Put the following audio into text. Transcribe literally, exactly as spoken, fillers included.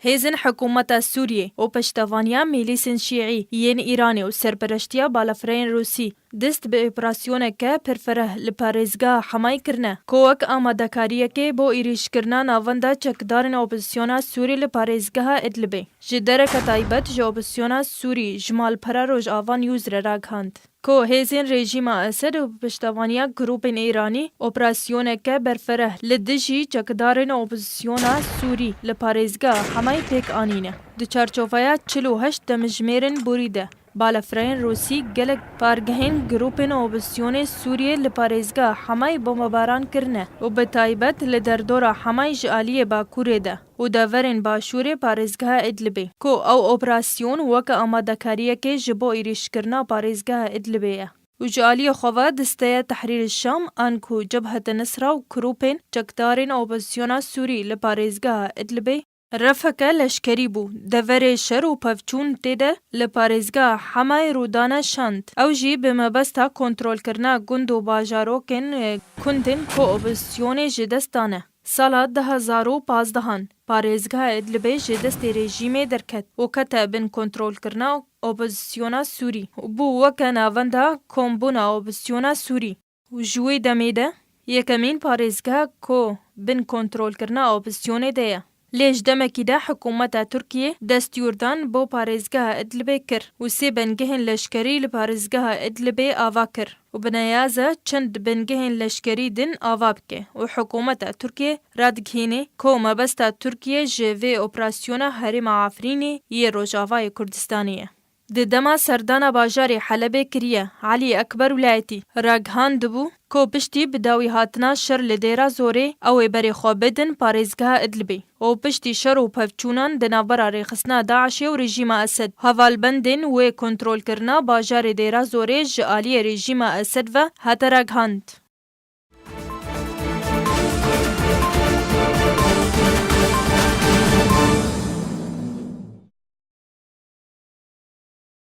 Hêzên hikûmeta Sûriyê û piştevaniya milîsên şîî yên Îranê û serpereştiya balafireyên Rûsî dest bi operasyoneke pir fereh li parêzgeha Hemayê kirine, ku wek amadekariyekê bo êrîşkirina navenda çekdarên opozisyona Sûrî li parêzgeha Idlibê. Ji dereke taybet ji opozisyona Sûrî ji malpera Rojava News re ragihand, ku hêzên rejîma Esed û bi piştevaniya grûpên Îranî operasyoneke berfereh li dijî çekdarên opozisyona Sûrî li parêzgeha Hemayê pêk anîne. Di çarçoveya çil û heşt demjimêrên borî de, balafireyên Rûsî gelek pargehên grûpên opozisyonê Sûriyê li parêzgeha Hemayê bombebaran kirine û bi taybet li derdora Hemayê ji aliyê bakurê de û deverên başûrê parêzgeha Idlibê, ku ew operasyon weke amadekariyekê ji bo êrîşkirina parêzgeha Idlibê ye. Û ji aliyê xwe ve Desteya Tehrîrê Şam, an ku Cebhete Nisra û grûpên çekdarên opozisyona Sûrî li parêzgeha Idlibê refeke leşkerî bû. Deverê şer û pevçûn tê de li parêzgeha Hemayê rûdane şand. Ew jî bi mebesta kontrolkirina gund û bajarokên, e, kundên ku opozisyonê ji dest dane. Sala du hezar û pazdehan parêzgeha Idlibê ji destê rejîmê derket û kete bin kontrolkirina opozisyona Sûrî û bû weke navenda kombûna opozisyona Sûrî. Û ji wê demê de yekemîn parêzgeha ku bin kontrolkirina opozisyonê de ye. Lê ji demekî de hikûmeta Tirkiyê destûrdan bo parêzgeha Idlibê kir û sê bingehên leşkerî li parêzgeha Idlibê ava kir û bi neyaza çend bingehên leşkerî din ava bike û hikûmeta Tirkiyê radigihîne ku mebesta Tirkiyê ji vê operasyona Herêma Efrînê yê Rojavayê Kurdistanê ye. Di dema serdana bajarê Helebê kiriye, Elî Ekber Wilayetî ragihandibû ku piştî bi dawî hatina şer li Dêra Zorê ew ê berê xwe bidin parêzgeha Idlibê û piştî şer û pevçûnan di navbera rêxistina DAIŞê û rejîma Esed, hevalbendên wê kontrolkirina bajarê Dêra Zorê ji aliyê rejîma Esed ve hate ragihand.